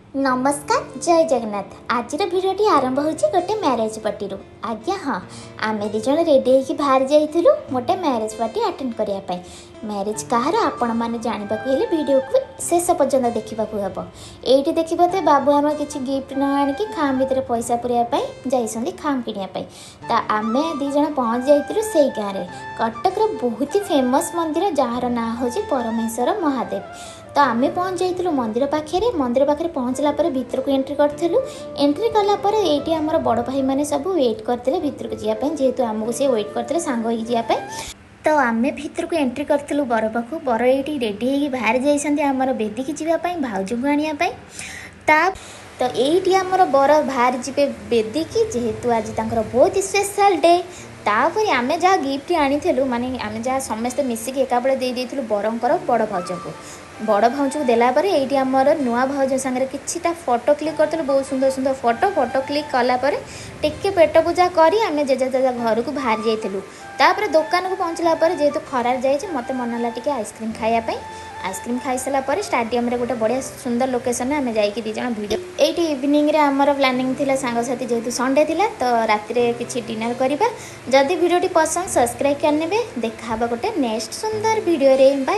ନମସ୍କାର, ଜୟ ଜଗନ୍ନାଥ। ଆଜିର ଭିଡ଼ିଓଟି ଆରମ୍ଭ ହେଉଛି ଗୋଟେ ମ୍ୟାରେଜ୍ ପାର୍ଟିରୁ। ଆଜ୍ଞା ହଁ, ଆମେ ଦୁଇ ଜଣ ରେଡ଼ି ହେଇକି ବାହାରି ଯାଇଥିଲୁ ଗୋଟେ ମ୍ୟାରେଜ୍ ପାର୍ଟି ଆଟେଣ୍ଡ କରିବା ପାଇଁ। ମ୍ୟାରେଜ୍ କାହାର, ଆପଣମାନେ ଜାଣିବାକୁ ହେଲେ ଭିଡ଼ିଓକୁ ଶେଷ ପର୍ଯ୍ୟନ୍ତ ଦେଖିବାକୁ ହେବ। ଏଇଠି ଦେଖିବ ତ, ବାବୁ ଆମର କିଛି ଗିଫ୍ଟ ନ ଆଣିକି ଖାମ ଭିତରେ ପଇସା ପୁରେଇବା ପାଇଁ ଯାଇଛନ୍ତି, ଖାମ କିଣିବା ପାଇଁ। ତ ଆମେ ଦୁଇ ଜଣ ପହଞ୍ଚି ଯାଇଥିଲୁ ସେଇ ଗାଁରେ, କଟକର ବହୁତ ହି ଫେମସ୍ ମନ୍ଦିର, ଯାହାର ନାଁ ହେଉଛି ପରମେଶ୍ୱର ମହାଦେବ। ତ ଆମେ ପହଞ୍ଚି ଯାଇଥିଲୁ ମନ୍ଦିର ପାଖରେ। ମନ୍ଦିର ପାଖରେ ପହଞ୍ଚିଲା ପରେ ଭିତରକୁ ଏଣ୍ଟ୍ରି କରିଥିଲୁ। ଏଣ୍ଟ୍ରି କଲା ପରେ ଏଇଠି ଆମର ବଡ଼ ଭାଇମାନେ ସବୁ ୱେଟ୍ କରିଥିଲେ ଭିତରକୁ ଯିବା ପାଇଁ, ଯେହେତୁ ଆମକୁ ସେ ୱେଟ୍ କରିଥିଲେ ସାଙ୍ଗ ହେଇକି ଯିବା ପାଇଁ। ତ ଆମେ ଭିତରକୁ ଏଣ୍ଟ୍ରି କରିଥିଲୁ ବର ପାଖକୁ। ବର ଏଇଠି ରେଡ଼ି ହେଇକି ବାହାରି ଯାଇଛନ୍ତି ଆମର ବେଦିକି ଯିବା ପାଇଁ, ଭାଉଜଙ୍କୁ ଆଣିବା ପାଇଁ। ତା ତ ଏଇଠି ଆମର ବର ବାହାରି ଯିବେ ବେଦିକି, ଯେହେତୁ ଆଜି ତାଙ୍କର ବହୁତ ସ୍ପେଶାଲ୍ ଡେ। ତାପରେ ଆମେ ଯାହା ଗିଫ୍ଟ ଆଣିଥିଲୁ, ମାନେ ଆମେ ଯାହା ସମସ୍ତେ ମିଶିକି ଏକାବେଳେ ଦେଇ ଦେଇଥିଲୁ ବରଙ୍କର ବଡ଼ ଭାଉଜଙ୍କୁ। ବଡ଼ ଭାଉଜଙ୍କୁ ଦେଲା ପରେ ଏଇଠି ଆମର ନୂଆ ଭାଉଜ ସାଙ୍ଗରେ କିଛିଟା ଫଟୋ କ୍ଲିକ୍ କରିଥିଲୁ, ବହୁତ ସୁନ୍ଦର ସୁନ୍ଦର ଫଟୋ। ଫଟୋ କ୍ଲିକ୍ କଲା ପରେ ଟିକେ ପେଟ ପୂଜା କରି ଆମେ ଜେଜେ ଜେଜେ ଘରକୁ ବାହାରି ଯାଇଥିଲୁ। ତାପରେ ଦୋକାନକୁ ପହଞ୍ଚିଲା ପରେ, ଯେହେତୁ ଖରାରେ ଯାଇଛି, ମୋତେ ମନ ହେଲା ଟିକେ ଆଇସ୍କ୍ରିମ୍ ଖାଇବା ପାଇଁ। ଆଇସ୍କ୍ରିମ୍ ଖାଇସାରିଲା ପରେ ଷ୍ଟାଡ଼ିୟମରେ ଗୋଟେ ବଢ଼ିଆ ସୁନ୍ଦର ଲୋକେସନରେ ଆମେ ଯାଇକି ଦୁଇ ଜଣ ଭିଡ଼ିଓ। ଏଇଠି ଇଭିନିଂରେ ଆମର ପ୍ଲାନିଂ ଥିଲା ସାଙ୍ଗସାଥି, ଯେହେତୁ ସଣ୍ଡେ ଥିଲା, ତ ରାତିରେ କିଛି ଡିନର୍ କରିବା। ଯଦି ଭିଡ଼ିଓଟି ପସନ୍ଦ, ସବସ୍କ୍ରାଇବ୍ କରିନେବେ। ଦେଖା ହେବ ଗୋଟେ ନେକ୍ସଟ ସୁନ୍ଦର ଭିଡ଼ିଓରେ। ବାଏ।